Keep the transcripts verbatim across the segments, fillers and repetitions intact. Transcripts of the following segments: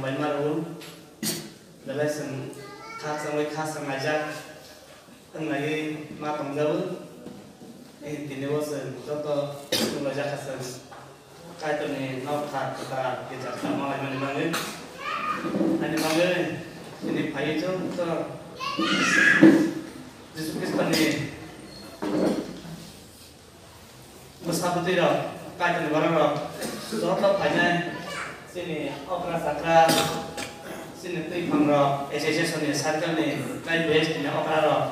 Bai ma rw, belai chwng khakchangwi khakchang laijak wng laiwi ma tongjago. Tini o chwng joto chwng laijak kha chwng Kaitorni nokha kwtal gijak tamo laimani bagwi. Ani bagwi tini phaiwi joto Jisu Khristoni bwsa bwtwi rok, Kaitorni borok rok joto phainai chini okra chakra, chini twiphang rok, association ni circle ni tai base ni okra rok,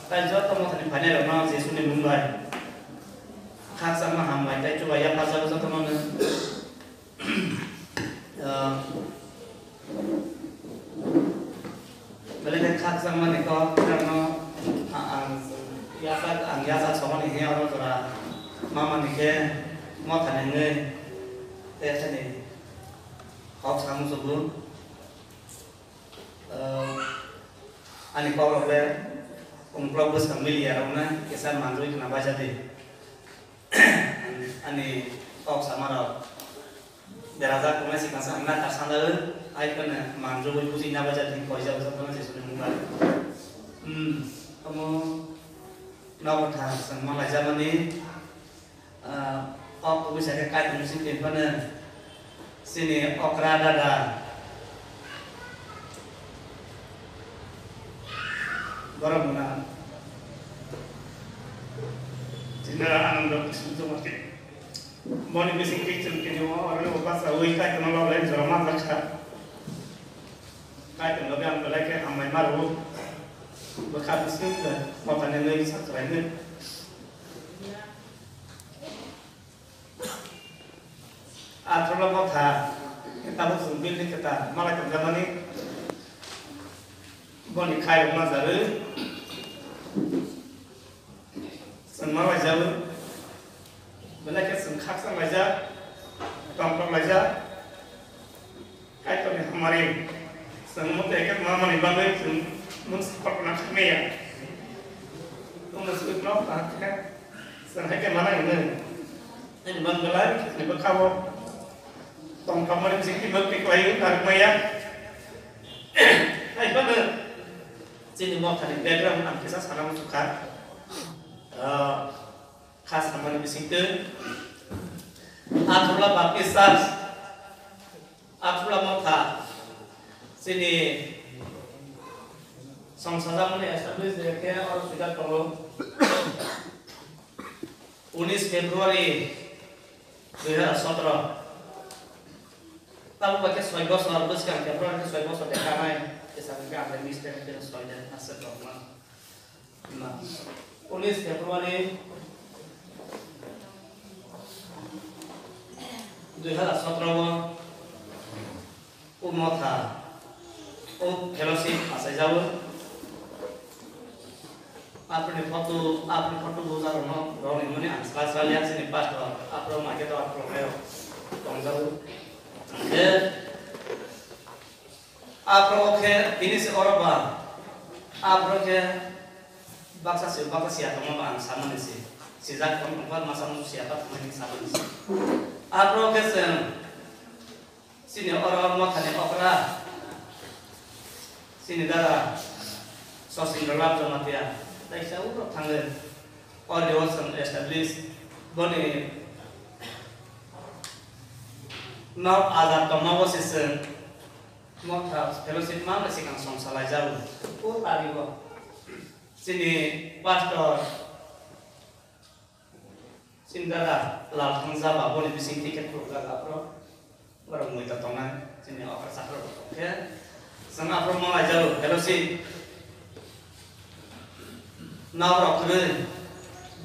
tai joto mothani phainai rok no Jisu ni mung bai khakchangma hambai tai chubai yapharjago joto no. Ah, belai khe khakchangmani kok, kheno ang yachak, ang yachak somani hiya oro jora mamani khe mothani wngwi tei khani kok samung sugo. Ah, ani kok rok le ungkulok bwskang media rok na kisa manjui khna baisa di. Ani kok sama rok berajak tongnai sikang sa ang nakar sanjagwi, ai kheno manjui bujui na baisa di koijak jotto na Jisuni mung bai. Hmm, omo nogo tha chwng ma laijamani. Ah, kok kubui sa khe Kaitor bising twi phano chini okra dada. Borok muna Jindal Anando Kusum Jomati. Boni bising twi chwng tini o oro o bachaui Kaitorno lob lai jora manjak kha. Kaitorno lobe ang belai khe hambai ma rwo. Bwkha bising khe mokani nwi sa kwlainwi. Athrola motha, tabuk chwng building kwtal malai tongjakmani. Boni khairok ma jarwi chwng malai jago. Belai khe chwng khakchang laijak, tongthok laijak. Kaitorni hamari chwng motha khe mamani bagwi chwng mung sakhorna khamaya. Tongmung swi nok kaham khe chwng hai khe mana hwnwi. Ani man belai ni bwkha o tongthokmani bising twi nok tiklai narwkmaya. Hai phano chini mothani background ang kisa sana muchukha. Ah, kha samani bising twi Athula Baptist Church, Athula motha chini songsajakmani establish de khe oro swijak tongo. Unis February dui hazar sotro. Tabuk bai khe soi bosor bwskang February khe soi bosor de kanai. Kisa hwnkhe ang bai mistake khe soi de aswk rok ma. Na. Unis February dui hazar sotro o. O motha, o fellowship achaijago. Aproni photo, aproni photo buja rokno, rokni mani ang sla sla liya chini pastor, apro maike to apro mayo tongjago. Je, apro khe tini se oro ba, apro khe baksa se, baksa siya tongma ba ang samani se, sijak tong tongma masa musu siya ta tongmani samani se. Apro khe chwng Chini oro mothani okra, chini dada Sachin Lal Jamatia, taisa uro thangwi, o leo chwng establish, boni nok ajat tongma bo se chwng motha fellowship ma bai sikang song salai jago, o tari o chini pastor, Chini dada Lal Thangja ba boni bising ticket khulukjak aphro. Borok muita tongnai, chini okra chakra rok tongkhe. Chwng aphro malai jago, fellowship. Nok rok kwrwi,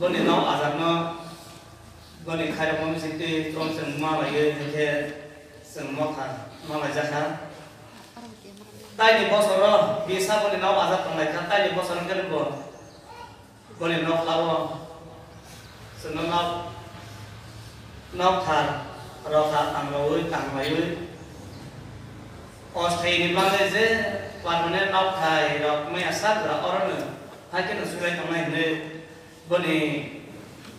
boni nok ajakno, boni khairokma bising twi tong chwng malaiwi hinkhe chwng motha malai jakha. Taini bosoro bisa boni nok ajak tonglai kha, taini bosor hinkhe bo Boni nokla o chwngno nok, nokthar rokha tangroi tanglaiwi. Osthaini bagwi je permanent nokthai rok maya sak jora orono hai kheno swilai tongnai hwnwi boni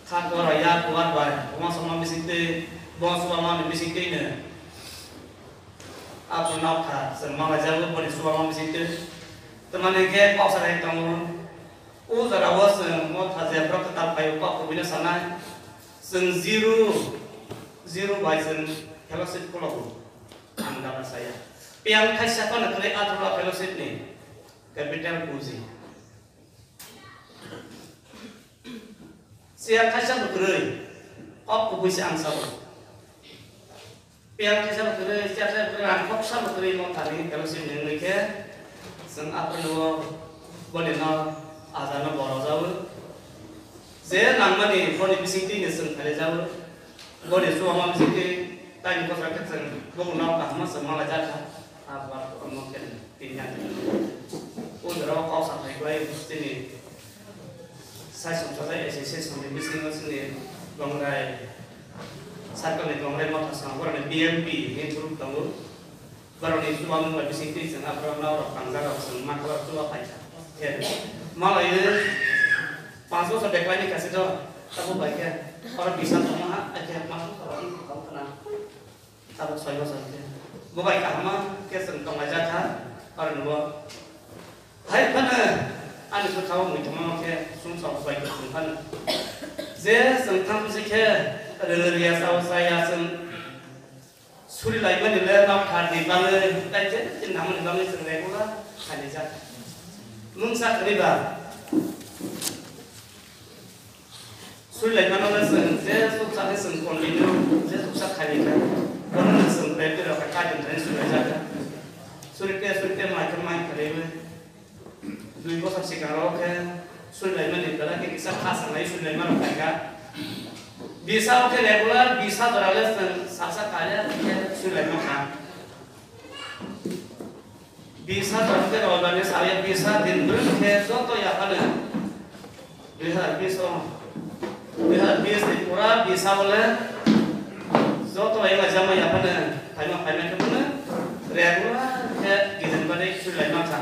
kha goro ya kuar bai bongso ma bisingtwi, bongso ma ni bisingtwino. Aphuru nokha chwng malaijago boni chubago bisingtwi. Tamani khe kok sanai tongo. O jorao chwng motha je borok kwtal phaio kok kubui no sanai. Chwng zero, zero bai chwng fellowship khologo. Ang gana saya. Piyang thaisa phano kwrwi Athula fellowship ni capital buji. Chair thaisa bo kwrwi, kok kubui se ang sabo. Piyang thaisa bo kwrwi, chair thaisa bo kwrwi, rang khoksa bo kwrwi, mothani fellowship ni wngwi khe chwng aphuru boni no aja no borojago. Je nangmani boni bisingtwi no chwng phailaijao. Boni chubago bisingtwi taini bwskango khe chwng bokno kaham se malaijakha. Abar omo khe tini ani. O jorao kok sathai bai chini sai songchajak association ni bisingo chini Gongrai circle ni Gongrai Motha Song, borokni B M P ni group tongo. Borokni chubago bai bisingtwi chwng aphuru norok tangjakrok chwng mankha chuba paikha. Khe malaiwi panch bosor beklaini kaisa do abo bai khe oro bisa tongma ha, ai khe panch bosor wng tong khna. Tabuk soi bosor khe bo bai kaham khe chwng tonglaijak kha, oro nugo. Hai phano ani bwkhao muitu mano khe sumsok bai khe chwng phano je chwng thang bwswi khe rwrwya sao chaya chwng suri laimani le nokthar ni bagwi tai je tin nangmani bagwi chwng regular khainijak. Mungsa kwrwi ba. Surilaimano le chwng je chuksa khe chwng continue je chuksa khainai kha, bono no chwng practice rok kha kaitor thani surilaijak kha. Surite surite mai khe mai khlaiwi dui bosor swkang rok khe surilaimani belai khe kisa kha sanai surilaima rok khai kha. Bisa o khe regular bisa jora le chwng salsa kaiya khe surilaima kha. Bisa jora khe roibani sawi bisa din bwrwng khe joto yaphano dui hazar bis o, dui hazar bis ni pura bisa bole joto bai ma jama yaphano phaima phaima khe bono regular khe gijin bani surilaima kha.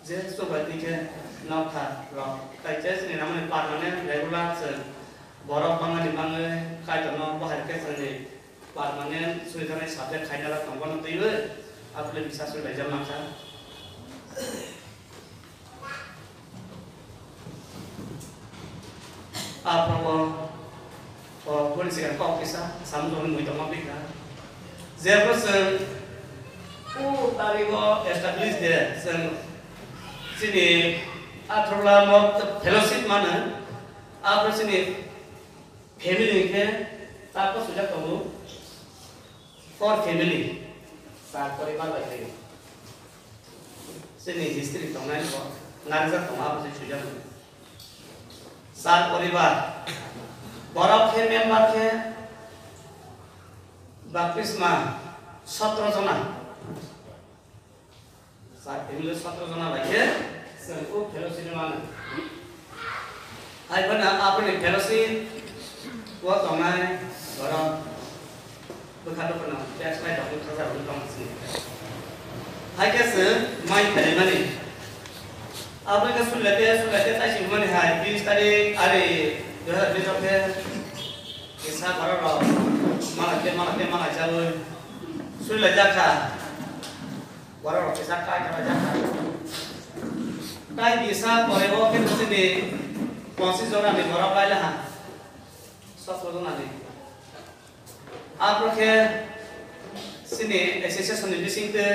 Je chubaitwi khe nokha rok tai je chini nangmani permanent regular chwng borok bangani bagwi Kaitorno bo hai khe chwngni permanent surijaknai subject khaina rok tongbono twiwi aphuru bisa surilaijak mankha. Aphuru o, o, boni sigang kok kisa samung tangwi mui tongma bikha. Jebo chwng o tarigo establish de, chwng chini Athurla mo fellowship mano, aphuru chini family khe tako sujak tongo, four family, char poribar bai khe. Chini history tongnai bo narijak tongo, abo se sujak tongo. Char poribar. Borok khe member khe baptisma sotro jona. Char family sotro jona bai khe chwng o fellowship ni mano. Hai phano aboni fellowship o tongnai borok bwkha dukha no text bai dok thajak wng tong sini. Hai khe chwng mai khaimani. Aboni khe sulete sulete tai singmani hai bis tarik ari dui hazar bis khe kisa borok rok mala khe mala khe mala jawi sulai jakha. Borok rok kisa kai khe jakha. Tai bisa pore o khe chini ponchis jona ni borok lai laha. Sotro jona ni. Aphuru khe chini association ni bisingtwi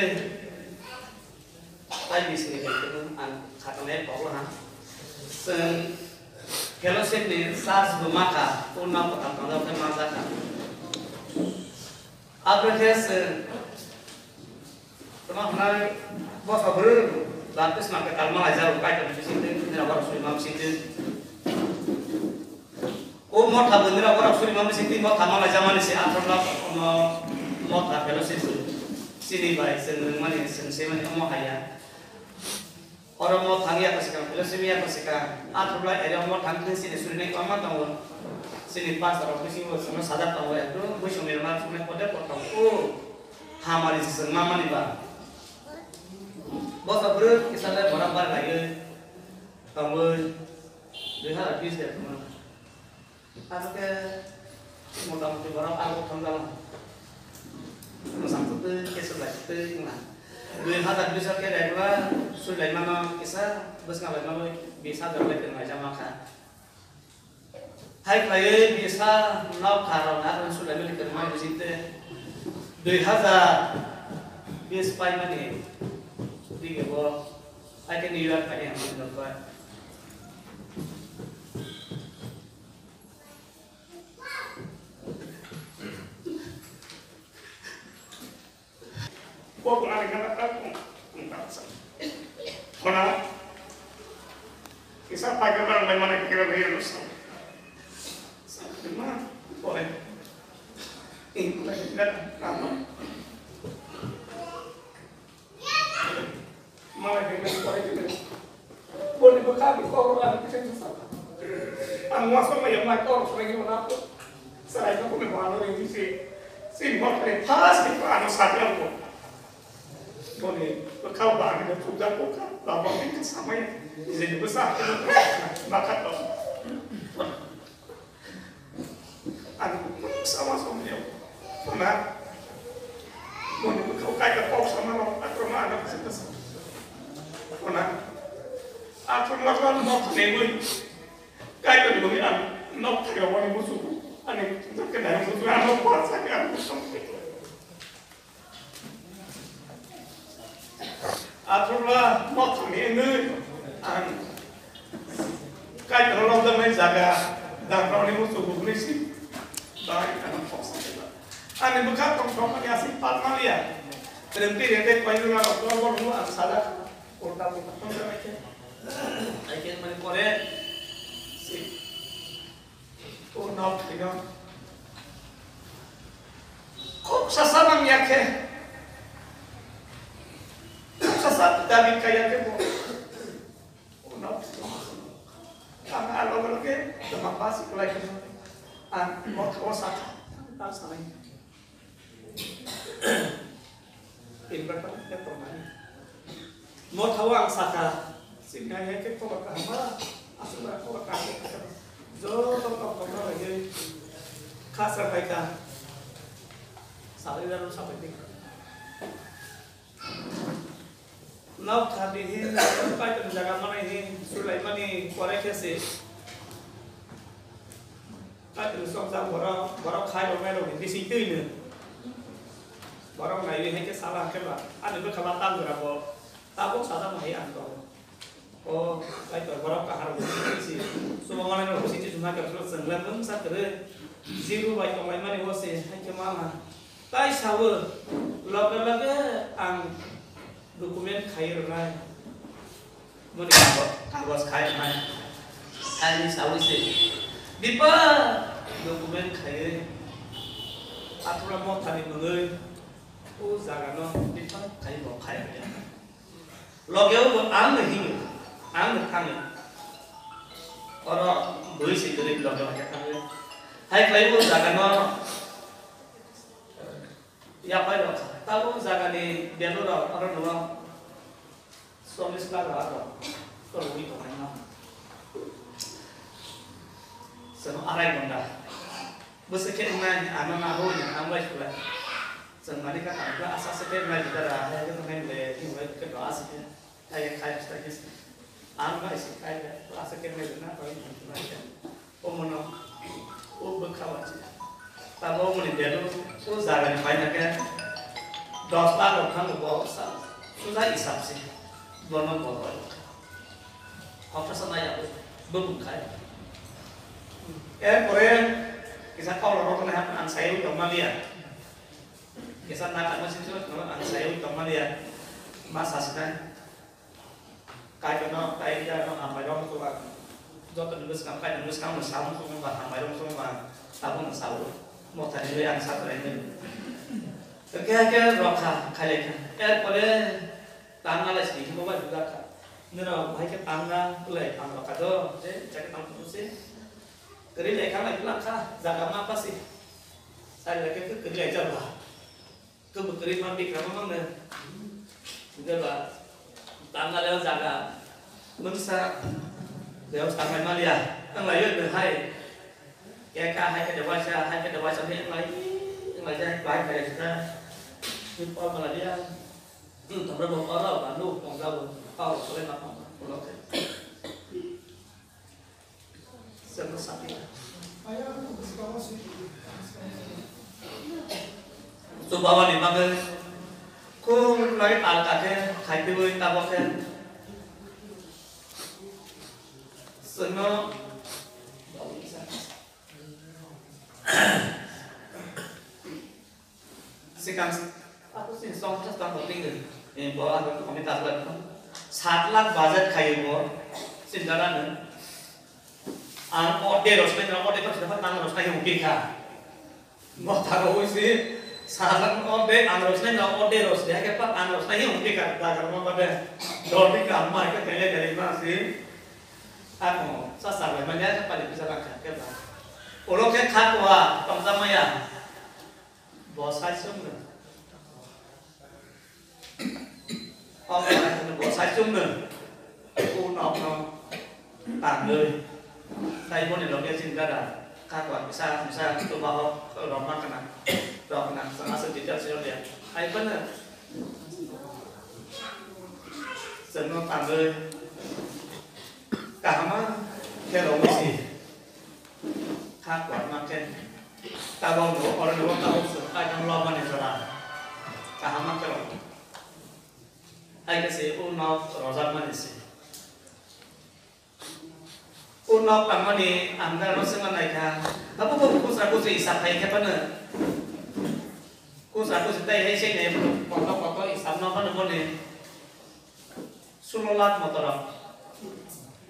tai bisingni khe ang khatangni kok laha. Chwng fellowship ni church bo ma kha, purna kwtal tongjak khe ma jakha. Aphuru khe chwng tamo hwnai bwsa bwrwi baptisma kwtal malaijak rw Kaitorni bisingtwi, nini borok suri ma bisingtwi. O motha bwrwi rok borok suri ma bisingtwi motha malaijak mani se athar lakh no motha fellowship chini bai chwng rwngmani chwng se mani omo haya. Oro mo thang ya kwswkang, fellowship ya kwswkang. A thukla area mo thang khe chini surinai kwbangma tongo. Chini pastor rok bisingo chwngno sajak tongo, ekdom bwswngni rwma chuknai kotor kotor tongo. O hamari se chwng ma mani ba. Bosa bwrwi kisa le bora bar laiwi tongwi dui hazar bis de tongmano. Abo khe motamoti borok arbo thangjago. Tei wngna. Dui hazar bish o khe regular sui laimano kisa bwswng laimano bish hazar lai kwrwng laijak ma kha. Hai khlaiwi bisa nok kha rok na sui laimani kwrwngma bising tei dui hazar bish paimani dige bo hai khe New Year phaidi ang sui nokbar. Bo bo ani gana ta kung kung ta sa. Hona. Kisa pai ka rang mai mana kira ri no sa. Sa ma. Boy. Ini lagi na nama. Mana kira pai kira. Boni bwkha ni kok rok ang kisa kisa saka. Ang wasok mai yang mai kok rok sanai kisa nako. Sanai kok ni bwkha rok ini si. Si mok ni paras ni ano sakya ko. Boni bwkha ba ang ni puja ko ka. Ba ba ni kisa mai. Ini ni bwsa. Maka to. Ang sama sama ya. Puna. Moni ko kai ka pok sama lo, akroma ana bisa bisa. Puna. Akroma ko nok ne mui. Kai ka dumi an nok kai ka wani musu. Ani tak ka dai musu an nok pa sa ka musu. Athurla mothani wngwi ang Kaitorno lobjaknai jaga dangrokni muchuk rukni si bai ano khoksa khe ani bwkha tongthokmani aswk palmaliya. Trempi rete koirwna rok borokno ang sajak ulta ulta tongjaknai khe. Hai khe mani pore si O nok thwino. Khuk sasa nang ya khe. Khuk sasa dabi kaya khe bo. O nok thwino. Ang a loge loge tama basi kulai khe. Ang motha o saka. Ta sanai. Inverter khe tongnai. Motha o ang saka, sini hai khe koba kaham ba, aswk ba koba kaham khe joto tok tok no laiwi khasa khai kha. Salai da no salai di. Nok thani hi, kaitor jaga manai hi, sulai mani pore khe se. Kaitor sokjak borok, borok khai rok nai rok ni bising twi no. Borok naiwi hai khe sala khe ba, ani bwkha ba tam jora bo, tabuk sajak ma hai ang tongo. O kaitor borok kahar bo si, subo manai rok bising twi sumai khe chwng le mungsa kwrwi, jiru bai tonglai mani bo se, hai khe mama. Tai sawi, loge loge ang document khai rwnai. Moni kago-, kagos khai rwnai. Ani sawi se, Bipa, document khaiwi, athura mothani mungwi, o jaga no Bipa khai bo khai rwya. Loge o bo ang no hingo, ang no thango. Oro bui se kwrwi loge o hai khe thangwi. Hai khlai o jaga no, Yapai rok, tabuk jaga ni value rok, oro no chollish lakh rok, oro rwi tongnai no. Chwng arai ghonta. Bwswk khe wngnai, ano na hoi ni, ang bai sula. Chwng mani ka tang kha, asa se khe nai bidara, hai khe tongnai le, himlai khe do asa khe. Kaya kaya kaya. Ang bai se kaya, asa khe nai na, bai na kaya. Omono, o bwkha wachi. Tamo omoni belu, o jaga ni paina khe dos lakh rok thang bo sa, suja hisab se. Bono bo. Hokha sa nai ya, bo bwkha. Erpore, kisa kok rok na ang sayo tongmaliya. Kisa na tamo sin ang sayo tongmaliya. Ma sa sinai. Kaitorno, Kaitorno hambai rok muchungo ang. Joto ni bwskang, Kaitorni bwskang no sa muchungo ba, hambai rok muchungo ba, tabuk no sao. Mothani bai ang sa kwrwi nai. Khe khe rok kha, khailai kha. Erpore tangna lai sini khe bo bai bujak kha. Nino bahai khe tangna, kwlai tang rok kha do, je, jake tang tubu se. Kwrwi lai kha, lai bwlang kha, jaga ma pasi. Sai lai khe kwrwi lai jaba. Kebo kwrwi ma bikra ma mangno. Jeba tangna le jaga mungsa deos tangnai maliya. Tanglai yo hai. Keka hai khe dewaisa, hai khe dewaisa, hai nglai, nglai jai, bai khe dewaisa. Pal maladia. Hmm, tabra bo ora ba lu pong ga bo. Pal sore na pong. Ulo ke. Sema sati. Chubawa ni bagwi khulai alka khe khaipiui tabok khe chwngno sikang sini song khas tang tingwi bo ang kami tak lai sat lakh budget khai bo sinta dan. Ang ode rosnai na ode pa sida pa nang rosnai ungki kha. Mo tharo ui si salang ode ang rosnai na ode rosnai ke pa ang rosnai ungki kha da kar mo bade. Dor di kam mai ke tele tele ma si. Ako sa sa le manya ke pali bisa lang kha ke ba. Olo ke kha kwa tong ta maya. Bo sai sung na. Omo hai hwnwi bo saichung no, u nokno tangwi, tei boni loge chini dada kha kua kisa misa chubaho rok ma khna, rok khna chwng aswk details rw liya. Hai phano chwngno tangwi kahama khe rwui si. Kha kwbangma khe tabok bo oro bo tabok se paithago lobani jora kaham ma khe rw. Hai khe se o nok rojakmani se. O nok tangmani ang gana no swngna nai kha. Abo bo kusa kusi isa phai khe phano. Kusa kusi tai hai se ne koto koto isa no phano boni. Sulo lakh motorok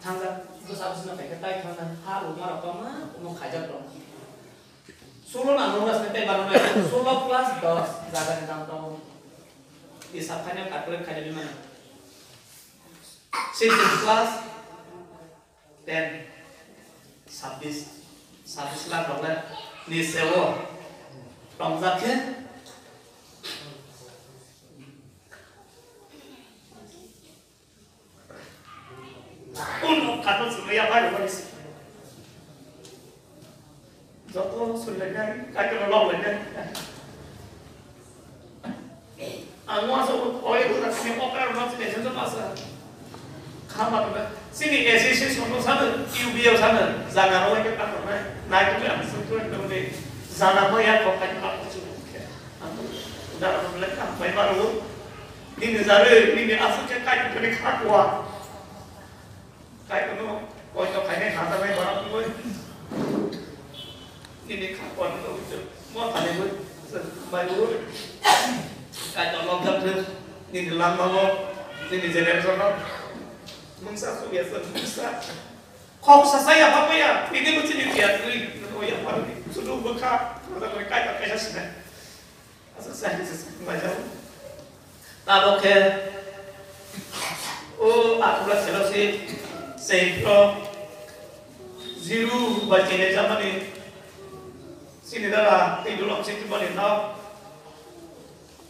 thangjak, bwsa bwswkno paikhe tai thangjak, ha rwma rok tongma omo khaijak rok. Sulo na nung rasni tei barwk nai, sulo plus dos jaga ni dam tongo. Hisab khainai calculate khainai mano. Sixteen plus ten, sabbish, sabbish lakh rok le ni seo tongjak khe. Uno kano sumaya bai bai si. Joto sulai nai, kai kono lok lai nai. Ang wa so oi ru na sini okra ru na sini senso masa. Khama tu na sini S S C sono sana, U B O sana, jaga ro ke ta na. Nai tu ang sutro tu ni jaga mo ya ko kai ka tu. Ang tu dara mo le ka bai baru. Nini jare, nini aswk khe kaitor thani kha kuwa. Kaitorno koito khainai kha ta bai borok twi. Nini kha kuwa no twi mo thani bo bai bo. Kaitor lok jam thwi nini langma bo, nini generation no. Mungsa su ya sa mungsa. Khok sa sa ya ba ya, nini bo chini ya twi, no ya pa ni. Sudu bwkha, no ta kaitor kaisa sinai. Tabok khe o Athubla Fellowship Centro Jiru bai kene jamani sini dara tei dulom sini bani no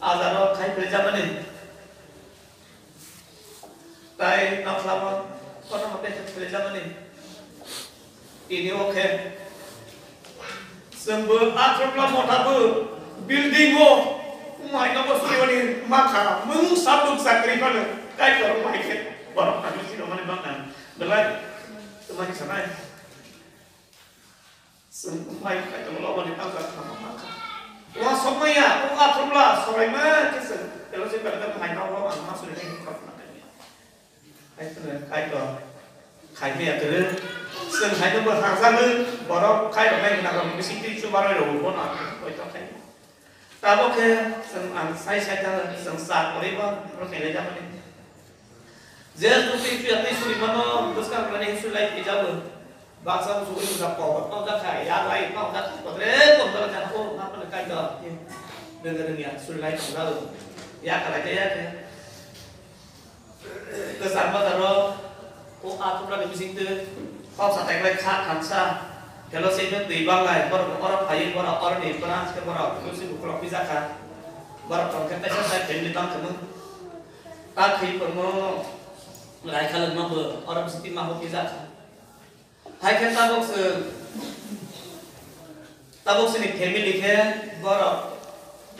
ajaro khai pele jamani. Tai nokhlamo kono mote khe pele jamani. Ini o khe chwngbo Athubla motha bo building o mai nogo suriwani makha mung sabuk chakri phano kaitor mai khe borok thangwi sino mani bangna belai twmani sanai. Chwng bai kaitor lobani tangka khama makha. Wa somaya o Athubla soraima khe chwng telo se belai mai nogo ang ma suri nai khorokma kanya. Hai phano kaitor khaimaya kwrwi. Chwng haino bo hangjakgwi borok khairoknai gwnangrokni bisingtwi chubarwi rwo bono ang poito khai. Tabok khe chwng ang sai sai thangwi chwng cha kwrwi bo borok khailai jakmani. Je chukri chuya tei suri mano bwskang rwlani hinwi suri lai phijago. Baksa bo sugri bwsa kok tong jak kha, yak lai tong jak kha, kotre tong jak kha, o ma phano kaitor. Rwngya rwngya suri lai tong jago. Yak kha lai khe yak khe. Kwchar bazaro o Athubla ni bisingtwi kok satai kwlai kha thansa. Fellowship no twi banglai, borok oro phaiwi, borok oroni branch khe borok fellowship ukolog pijak kha. Borok tong khe teisa sai family tong khe mung. Ta thwi phano raikha lwngma bo oro bisingtwi ma ho pijak kha. Hai khe tabok se, tabok sini family khe borok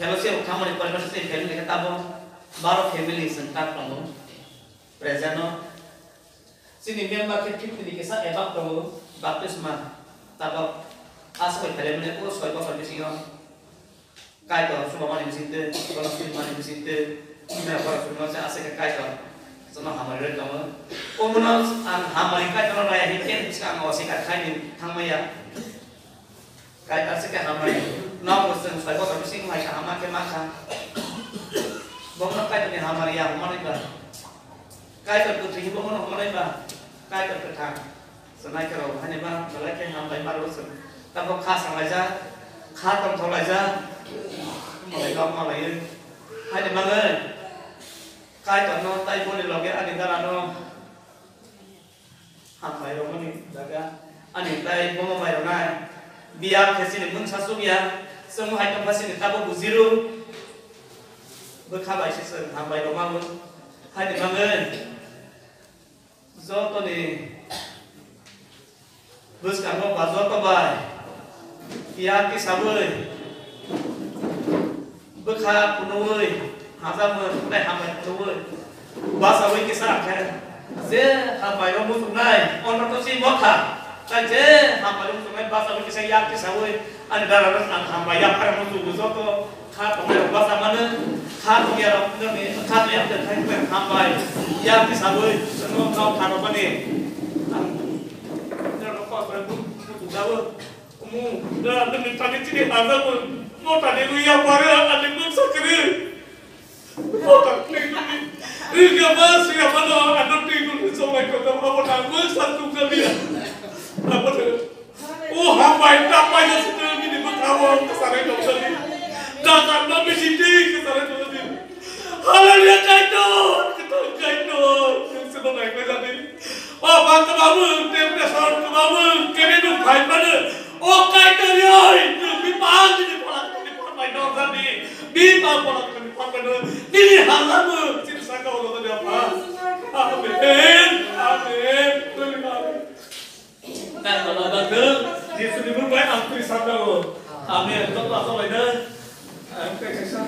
Fellowship rok thangmani poribar se family khe tabok baro family chwng tak tongo present o. Chini member khe fifty ni kisa above tongo baptisma tabok aswk khaimani o soi bosor bisingo. Kaitor chubamani bisingtwi, borok chubamani bisingtwi, borok chubamani aswk khe Kaitor chwngno hamari rwi tongo. Omono ang hamari Kaitorno naiya hinkhe bwskango osikar khaini thangmaya. Kaitor aswk khe hamari, nokbo chwng soi bosor bisingo hai kaham khe mankha. Bono Kaitorni hamari ya hwnmani ba. Kaitor kwthwi hibo bono hwnmani ba. Kaitor kwthang. Sanai khe rok haini ba belai khe hambai maro se. Tabok kha sanglaijak, kha tongthok laijak. Malai kok malai. Haini bagwi Kaitorno tai boni loge ani darano hambai rwmani jaga ani tai bomo bai rwnai. Biyang khe chini mungsa chukya, chwng hai tongkha chini tabok bujiru. Bwkha bai se chwng hambai rwmani. Haini bagwi Jotoni bwskango ba joto bai ya tisabwi bwkha phunugwi hajamwi tei hambai phunugwi bachaui kisa khe je hambai rok muchungnai onno to si motha tai je hambai rok muchungnai bachaui kisa ya tisabwi ani dara rok ang hambai ya phai muchungo joto. Kha tongnai rok basa mano, kha tongya rok nokni kha tongya tong khai tong hambai, ya khe sawi, no kha rok mani. Ang nokni kok bai bu bu tu jawo. Mu, da nokni tani chini hajawo. Mo tani lu ya pare ani mung sakri. Mo tani lu ni. Ri ya ba si ya ba no, ano ti lu ni so mai ko ta ba na mung sa tu ka ni. Apa tu? O hambai, hambai ya sini ini berkawan kesana kau tadi. Datang nabi sini kesana kau tadi. Haleluya, Kaitor, kita Kaitor yang sedang naik tadi. Apa kemamang, temptation kemamang, kene tu bhai mana? O Kaitor ya, itu bipang ini pola ini pola dong tadi. Bipang pola ini pola mana? Ini halamu, sini saka Allah tadi apa? Amin, amin, amin. Tei tola bagwi Jisuni mung bai ang twi sakao. Amen. Joto asok laina. Ang tei kaisa.